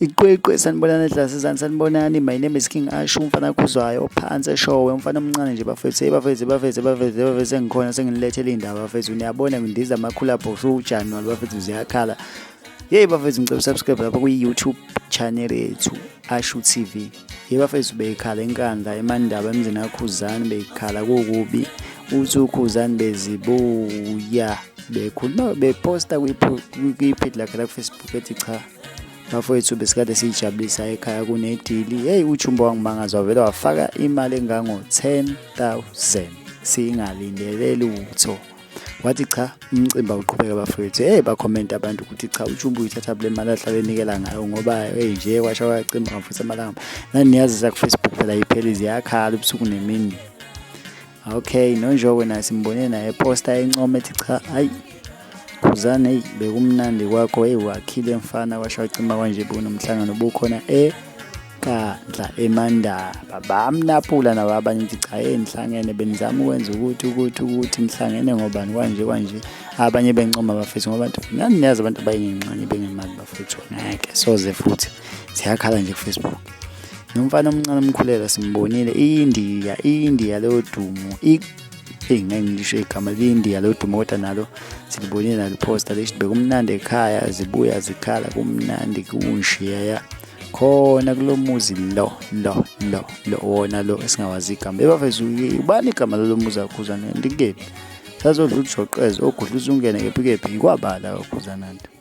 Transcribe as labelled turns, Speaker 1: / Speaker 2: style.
Speaker 1: Iqweqwe sanibonani dlasizani sanibonani my name is King Ashu umfana khuzwayo ophansi eshowe umfana omncane nje bafethu hey bafethu bafethu bafethu bafethu sengikhona senginilethele indaba bafethu niyabona ngindiza amakhula box uJanuary bafethu ziyakhala yeyi bafethu ngicela usubscribe lapha kwi-YouTube channel yethu Ashu TV Ye bafethu beyikhala inkandla emandaba emzini kaKhuzani beyikhala kukubi uthi uKhuzani bezibuya bekhuluma beposta kwi-page lakhe la ku-Facebook ethi cha bafowethu besikade siyijabulisa ekhaya kunedili hey uJumbo wangimangaza wavele wafaka imali engango-10 000 singalindele lutho wathi cha umcimbi awuqhubeke bafowethu hey bakhomenta abantu ukuthi cha uJumbo uyithatha le mali ahlale enikela ngayo ngoba hey nje kwasha kwacimba futhi amalanga nani niyazisa ku-Facebook phela ipheli ziyakhala ubusuku nemini okay nonjoko naye simbone naye eposta encoma ethi cha hayi khuzane hey bekumnandi kwakho hey wakhile mfana kwasha wacima kwanje bunomhlangano bukhona e Kandla emandaba bamnapula nabo abanye ukuthi cha hey nihlangene benizama ukwenza ukuthi ukuthi ukuthi nihlangene ngobani kwanje kwanje abanye bencoma bafethu ngoba abantu nani niyazi abantu abayingenxanye bengemali bafethu ngeke soze futhi ziyakhala nje ku-Facebook nomfana omncane omkhulela simbonile iNdiya iNdiya leyo dumo eyi ngeke ngisho igama lindiya lo dumo kodwa nalo silibonile nalo posta lisho bekumnandi ekhaya zibuya zikhala kumnandi kunshiyaya khona kulo muzi lo lo lo lo wona lo esingawazi igama ebafethu ubani igama lalo muzi akhuzana ndikephi sazodla ujoqezo ogudla uzungene kephi kephi kwabala akhuzana nto.